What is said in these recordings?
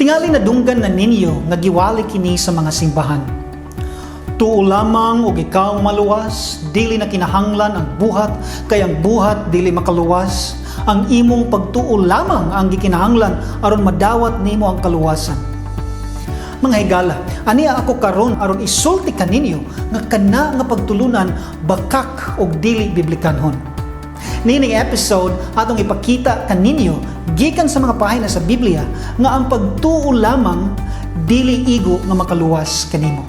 Tingali nadunggan na ninyo nga giwali kini sa mga simbahan. Tuo lamang og ikaw maluwas, dili na kinahanglan ang buhat, kay ang buhat dili makaluwas. Ang imong pagtuo lamang ang gikinahanglan aron madawat nimo ang kaluwasan. Mga higala, ania ako karon aron isulti kaninyo nga kana nga pagtulunan bakak og dili biblikanhon. Niining episode atong ipakita kaninyo gikan sa mga pahina sa Biblia nga ang pagtuo lamang dili igo nga makaluwas kanimo.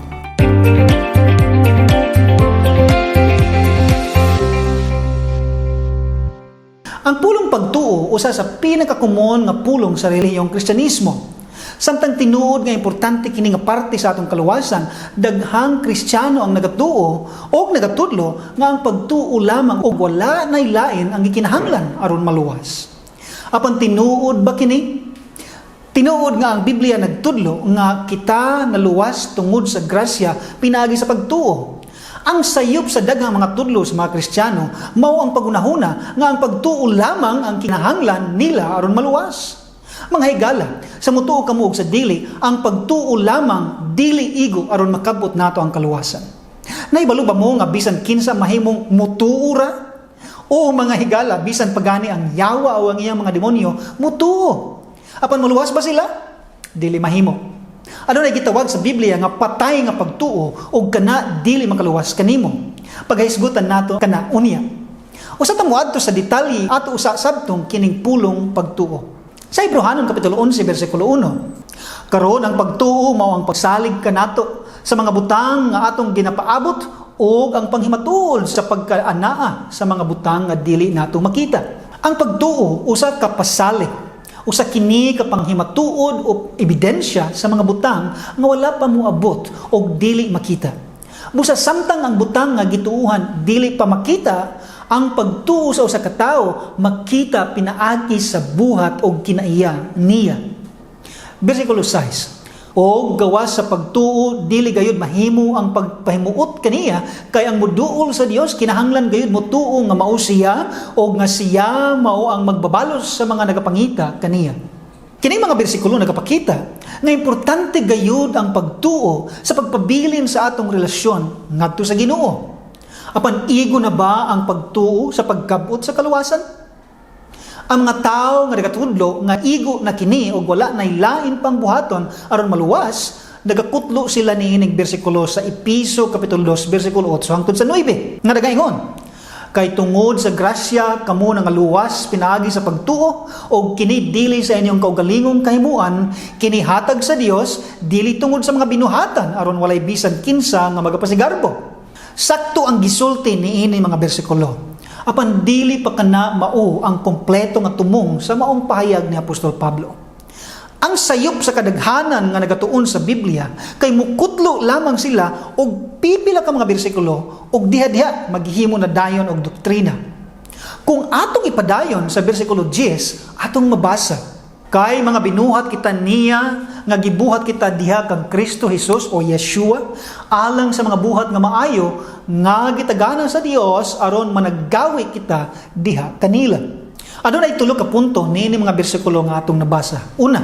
Ang pulong pagtuo usa sa pinakakomon nga pulong sa relihiyong Kristiyanismo. Samtang tinuod nga importante kini nga parte sa atong kaluwasan, daghang Kristiyano ang nagatuo o nagatudlo nga ang pagtuo lamang og wala nay lain ang gikinahanglan aron maluwas. Apan tinuod ba kini? Tinuod nga ang Biblia nagtudlo nga kita naluwas tungod sa grasya pinaagi sa pagtuo. Ang sayop sa daghang mga tudlo sa mga Kristiyano mao ang pagunahuna nga ang pagtuo lamang ang kinahanglan nila aron maluwas. Mga higala, sa mutuo kamo og sa dili, ang pagtuo lamang dili igo aron makabot nato ang kaluwasan. Naibalo ba mo nga bisan kinsa mahimong mutuo ra? O mga higala, bisan pagani ang yawa o ang iyang mga demonyo, mutuo. Apan maluwas ba sila? Dili mahimo. Adunay gitawag sa Biblia nga patay nga pagtuo og kana dili makaluwas kanimo? Paghisgutan nato kana unya. Usa ta moadto sa detalye ato usa sabtong kining pulong pagtuo. Sa Hebreohanon kapitulo 11 bersikulo 1. Karon ang pagtuo mao ang pagsalig kanato sa mga butang nga atong ginapaabot ug ang panghimatuod sa pagkaanaa sa mga butang nga dili nato makita. Ang pagtuo usa ka pasalig, usa kini ka panghimatuod o ebidensya sa mga butang nga wala pa moabot og dili makita. Busa samtang ang butang nga gituuhan dili pa makita, ang pagtuo sa usa ka tawo makita pinaagi sa buhat og kinaiya niya. Bersikulo 6. O gawas sa pagtuo dili gayud mahimo ang pagpahimuot kaniya, kay ang muduol sa Dios kinahanglan gayud motuo nga mao siya o nga siya mao ang magbabalos sa mga nagapangita kaniya. Kini mga bersikulo nagapakita nga importante gayud ang pagtuo sa pagpabilin sa atong relasyon ngadto sa Ginoo. Apan igo na ba ang pagtuo sa pagkabot sa kaluwasan? Ang mga tao nga nagatudlo nga igo na kini og wala nay lain pang buhaton aron maluwas, nagakutlo sila niining bersikulo sa Epeso kapitulo 2 bersikulo 8 hangtod sa 9 nga nagaingon, "Kay tungod sa grasya kamo nangaluwas pinaagi sa pagtuo, og kini dili sa inyong kaugalingong kahimuan, kini hatag sa Dios, dili tungod sa mga binuhatan, aron walay bisan kinsa nga magapasigarbo." Sakto ang gisulti niini mga bersikulo. Apan dili pa kana mao ang kompleto nga tumong sa maong pahayag ni Apostol Pablo. Ang sayop sa kadaghanan nga nagatuon sa Biblia kay mukutlo lamang sila og pipila ka mga bersikulo og diha-diha maghimo na dayon og doktrina. Kung atong ipadayon sa bersikulo 10, atong mabasa, "Kay mga binuhat kita niya nga gibuhat kita diha kang Kristo Jesus o Yeshua alang sa mga buhat nga maayo nga gitagana sa Dios aron managgawi kita diha kanila." Adunay tulo ka punto niini mga bersikulo nga atong nabasa. Una,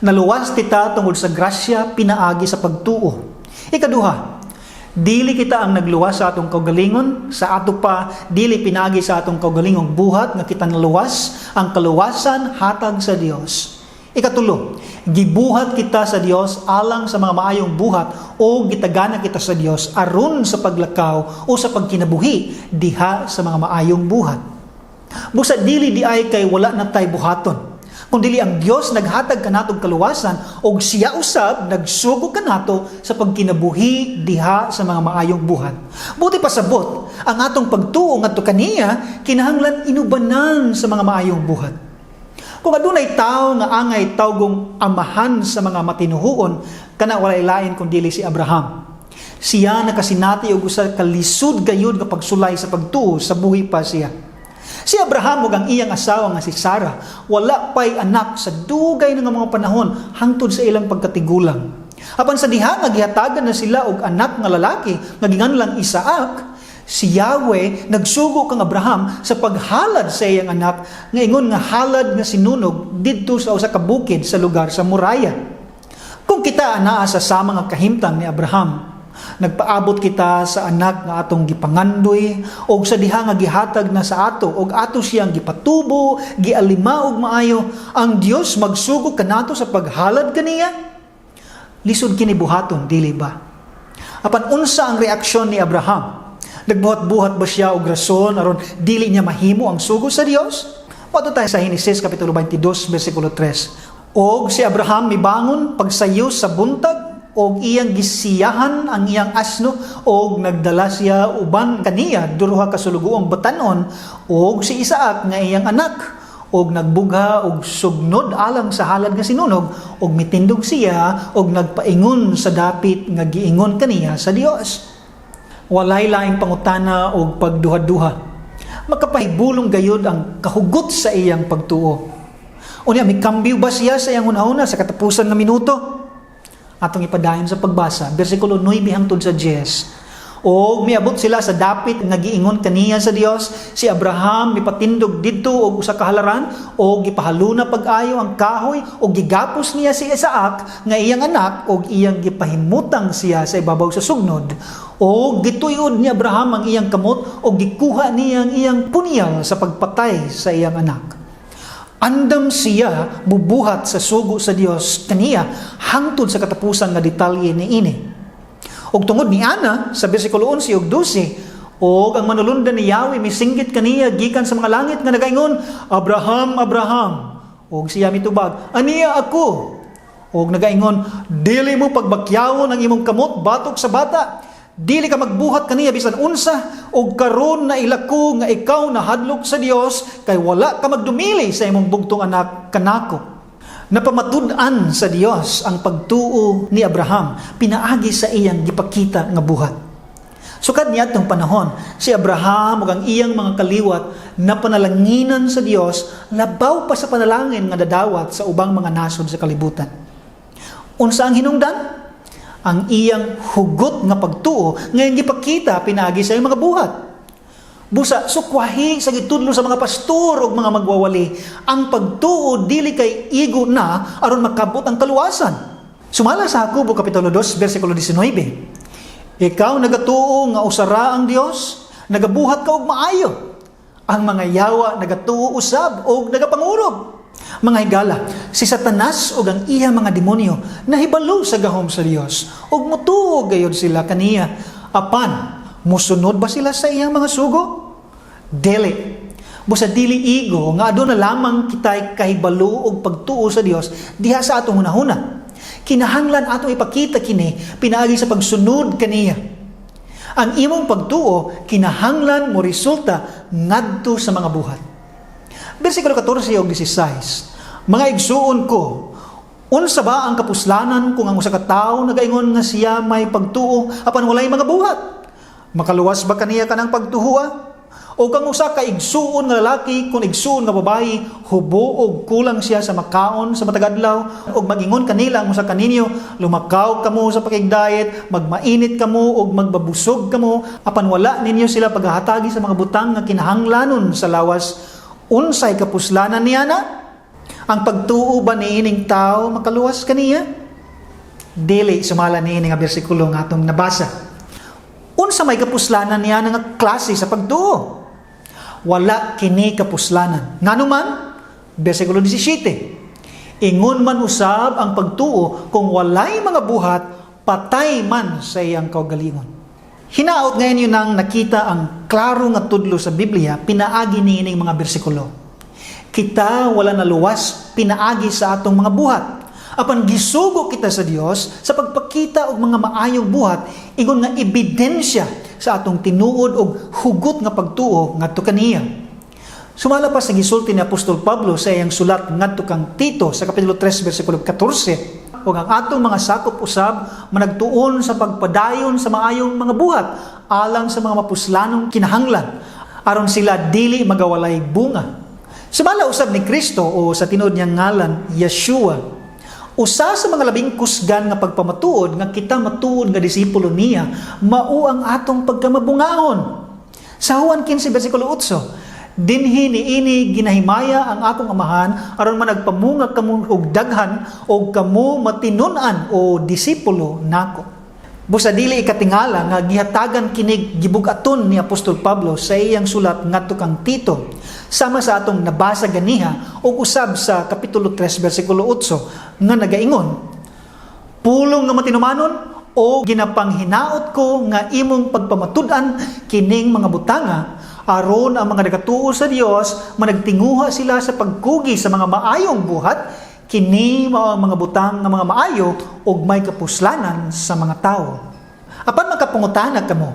naluwas kita tungod sa grasya pinaagi sa pagtuo. Ikaduha, dili kita ang nagluwas sa atong kaugalingon, sa ato pa dili pinaagi sa atong kaugalingong buhat nga kita naluwas, ang kaluwasan hatag sa Dios. Ikatulo, gibuhat kita sa Dios alang sa mga maayong buhat o gitagana kita sa Dios aron sa paglakaw o sa pagkinabuhi diha sa mga maayong buhat. Busa dili di ay kay wala na tay buhaton, kung dili ang Dios naghatag kanatong kaluwasan og siya usab nagsugo kanato sa pagkinabuhi diha sa mga maayong buhat. Buot pasabot, ang atong pagtuo ngadto kaniya kinahanglan inubanan sa mga maayong buhat. Kung adunay tawo nga angay tawgong amahan sa mga matinuhuon, kana walay lain kun dili si Abraham. Siya nakasinati og usa ka lisod gayud nga pagsulay sa pagtuo sa buhi pa siya. Si Abraham ug ang iyang asawa nga si Sarah wala pay anak sa dugay nga mga panahon hangtod sa ilang pagkatigulang. Apan sa diha nga gihatagan na sila og anak nga lalaki nga ginganlang Isaac, Si Yahweh nagsugo kang Abraham sa paghalad sa iyang anak nga ingon nga halad nga sinunog didto sa usa ka bukid sa lugar sa Moriah. Kung kita anaa sa sama nga kahimtang ni Abraham, nagpaabot kita sa anak nga atong gipangandoy og sa diha nga gihatag na sa ato og ato siyang gipatubo, gialima og maayo, ang Dios magsugo kanato sa paghalad kaniya? Lisod kini buhaton, dili ba? Apan unsa ang reaksyon ni Abraham? Nagbuhat-buhat ba siya og rason aron dili niya mahimo ang sugo sa Dios? Moadto tayo sa Henesis kapitulo 22 bersikulo 3. Og si Abraham mibangon pagsayo sa buntag og iyang gisiyahan ang iyang asno og nagdala siya uban kaniya duha ka sulugoong batanon og si Isaac nga iyang anak og nagbugha og sugnod alang sa halad nga sinunog og mitindog siya og nagpaingon sa dapit nga giingon kaniya sa Dios. Walay laing pangutana og pagduha-duha. Makapahibulong gayud ang kahugot sa iyang pagtuo. Unya, mikambyo ba siya sa iyang hunahuna sa katapusan nga minuto? Atong ipadayon sa pagbasa, bersikulo 9 hangtod sa 10. Og miabot sila sa dapit nga giingon kaniya sa Dios, si Abraham mipatindog didto og usa ka halaran og gipahaluna pag-ayo ang kahoy og gigapos niya si Isaac nga iyang anak og iyang gipahimutang siya sa ibabaw sa sugnod. Og gituyod ni Abraham ang iyang kamot og gikuha niya ang iyang punyal sa pagpatay sa iyang anak. Andam siya bubuhat sa sugo sa Dios kaniya hangtod sa katapusan nga detalye niini. Og tungod ni ana sa bersikulo 11 ug 12, og ang manulundan ni Yahweh misinggit kaniya gikan sa mga langit nga nagaingon, "Abraham, Abraham." Og siya mitubag, "Aniya ako." Og nagaingon, "Dili mo pagbakyawon ang imong kamot batok sa bata. Dili ka magbuhat kaniya bisan unsa, og karon naila ko nga ikaw nahadlok sa Dios kay wala ka magdumili sa imong bugtong anak kanako." Napamatud-an sa Dios ang pagtuo ni Abraham pinaagi sa iyang gipakita nga buhat. Sukad niadtong panahon, si Abraham ug ang iyang mga kaliwat napanalanginan sa Dios labaw pa sa panalangin nga dadawat sa ubang mga nasod sa kalibutan. Unsa ang hinungdan? Ang iyang hugot nga pagtuo nga iyang gipakita pinaagi sa iyang mga buhat. Busa sukwahi sa gitudlo sa mga pastor ug mga magwawali, ang pagtuo dili kay igo na aron makabot ang kaluwasan. Sumala sa Jacobo kapitulo 2 bersikulo 19. Ikaw nagatuo nga usa ra ang Dios, nagabuhat ka og maayo. Ang mga yawa nagatuo usab og nagapangurog. Mga higala, si Satanas ug ang iya mga demonyo nahibalo sa gahom sa Dios ug mutuo gayud sila kaniya. Apan musunod ba sila sa iyang mga sugo? Dili. Busa dili igo nga aduna lamang kita'y kahibalo og pagtuo sa Dios diha sa atong hunahuna. Kinahanglan atong ipakita kini pinaagi sa pagsunod kaniya. Ang imong pagtuo kinahanglan mo resulta ngadto sa mga buhat. Bersikulo 14 ug 16. Mga igsuon ko, unsa ba ang kapuslanan kung ang usa ka tawo nagaingon nga siya may pagtuo apan walay mga buhat? Makaluwas ba kaniya kanang pagtuoa? O kang usa ka igsuon nga lalaki kon igsuon nga babayi, hubo og kulang siya sa makaon sa matag adlaw, og magingon kanila ang usa kaninyo, "Lumakaw kamo sa pakigdiet, magmainit kamo og magbabusog kamo," apan wala ninyo sila paghatagi sa mga butang nga kinahanglanon sa lawas, unsay kapuslanan niya na? Ang pagtuo ba niining tao makaluwas kaniya? Dili, sumala niini nga bersikulo nga atong nabasa. Unsa may kapuslanan niya nga klase sa pagtuo? Wala kini kapuslanan. Ngano man? Bersikulo 17. Ingon man usab ang pagtuo, kung walay mga buhat, patay man sa iyang kaugalingon. Hinaot ngayon yun nang nakita ang klaro nga tudlo sa Biblia pinaagi niining mga bersikulo. Kita wala naluwas pinaagi sa atong mga buhat. Apan gisugo kita sa Dios sa pagpakita og mga maayong buhat ingon nga ebidensya sa atong tinuod og hugot nga pagtuo ngadto kaniya. Sumala pa sa gisulti ni Apostol Pablo sa iyang sulat ngadto kang Tito sa kapitulo 3 bersikulo 14, ug ang atong mga sakop usab managtuon sa pagpadayon sa maayong mga buhat alang sa mga mapuslanong kinahanglan aron sila dili magawalay bunga. Sumala usab ni Kristo o sa tinuod niyang ngalan Yeshua, usa sa mga labing kusgan nga pagpamatuod nga kita matuod nga disipulo niya mao ang atong pagkamabungahon. Sa Juan 15 versikulo 8, "Dinhi niini ginahimaya ang akong Amahan aron managpamunga kamo og daghan og kamo matinun-an o disipulo nako." Busa dili ikatingala nga gihatagan kinig gibug-aton ni Apostol Pablo sa iyang sulat ngadto kang Tito, sama sa atong nabasa ganiha ug usab sa kapitulo 3 bersikulo 8 nga nagaingon, "Pulong nga matinumanon o ginapanghinaot ko nga imong pagpamatud-an kining mga butanga aron ang mga nagatuo sa Dios managtinguha sila sa pagkugi sa mga maayong buhat. Kini mao ang mga butang nga mga maayo ug may kapuslanan sa mga tawo." Apan makapangutana kamo,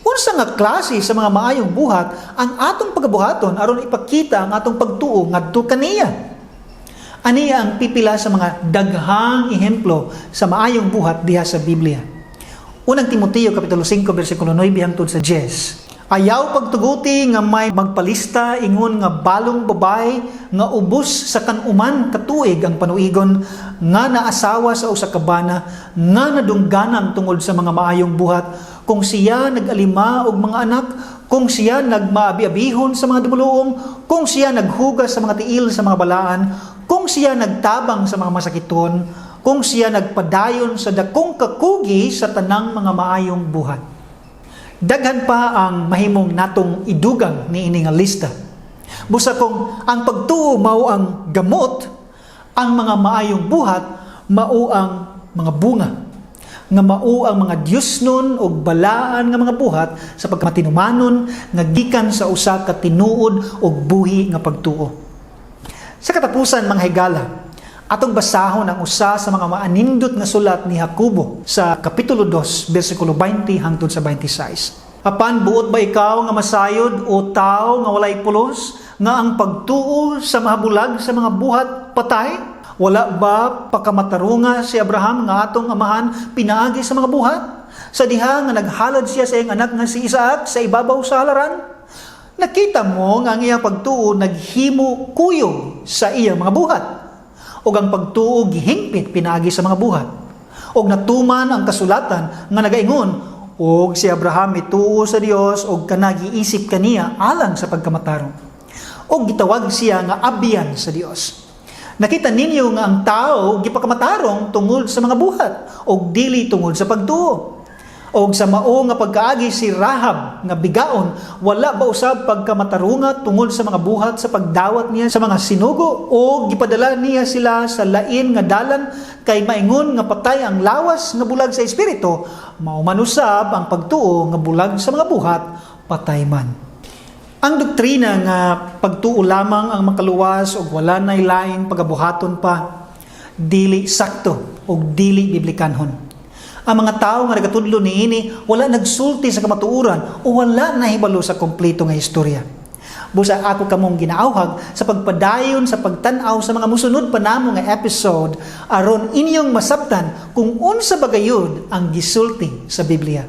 unsa nga klase sa mga maayong buhat ang atong pagabuhaton aron ipakita ang atong pagtuo ngadto kaniya? Aniya ang pipila sa mga daghang ehemplo sa maayong buhat diha sa Biblia. Unang Timoteo kapitulo 5 bersikulo 9 hangtod sa 10. "Ayaw pagtuguti nga may magpalista ingon nga balong babay nga ubos sa kan-uman katuig ang panuigon, nga naasawa sa usa ka bana nga nadungganan tungod sa mga maayong buhat, kung siya nag-alima og mga anak, kung siya nagmaabi-abihon sa mga dumuluong, kung siya naghugas sa mga tiil sa mga balaan, kung siya nagtabang sa mga masakiton, kung siya nagpadayon sa dakong kakugi sa tanang mga maayong buhat." Daghan pa ang mahimong natong idugang niini nga lista. Busa kung ang pagtuo mao ang gamot, ang mga maayong buhat mao ang mga bunga nga mao ang mga Diyosnon o balaan nga mga buhat sa pagmatinumanon nga gikan sa usa ka tinuod og buhi nga pagtuo. Sa katapusan, mga higala, atong basahon ang usa sa mga maanindot nga sulat ni Jacobo sa kapitulo 2, bersikulo 20 hangtod sa 26. "Apan buot ba ikaw nga masayod, o tao nga walay pulos, nga ang pagtuo sa mahabulag sa mga buhat patay? Wala ba pakamatarunga si Abraham nga atong amahan pinaagi sa mga buhat, sa diha nga naghalad siya sa iyang anak nga si Isaac sa ibabaw sa halaran? Nakita mo nga ang iyang pagtuo naghimo kuyog sa iyang mga buhat. Ug ang pagtuo gihingpit pinaagi sa mga buhat. Og natuman ang kasulatan nga nagaingon, 'Og si Abraham mituo sa Dios og kana giisip kaniya alang sa pagkamatarong. Og gitawag siya nga abyan sa Dios.' Nakita ninyo nga ang tao gipakamatarong tungod sa mga buhat og dili tungod sa pagtuo. Og sa mao nga pagkaagi, si Rahab nga bigaon, wala ba usab pagkamatarunga tungod sa mga buhat sa pagdawat niya sa mga sinugo o gipadala niya sila sa lain nga dalan? Kay maingon nga patay ang lawas nga bulag sa espiritu, mao man usab ang pagtuo nga bulag sa mga buhat, patay man." Ang doktrina nga pagtuo lamang ang makaluwas ug wala nay laing pagabuhaton pa, dili sakto ug dili biblikanhon. Ang mga tao nga nagatudlo niini wala nagsulti sa kamatuoran o wala nahibalo sa kompleto nga istorya. Busa ako kamong ginaawhag sa pagpadayon sa pagtan-aw sa mga musunod pa namo nga episode aron inyong masabtan kung unsa ba gayud ang gisulti sa Biblia.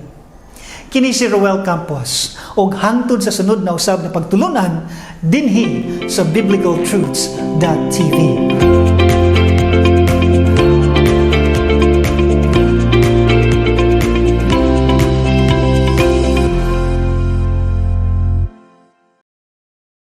Kini si Roel Campos og hangtod sa sunod na usab na pagtulunan dinhi sa biblicaltruths.tv.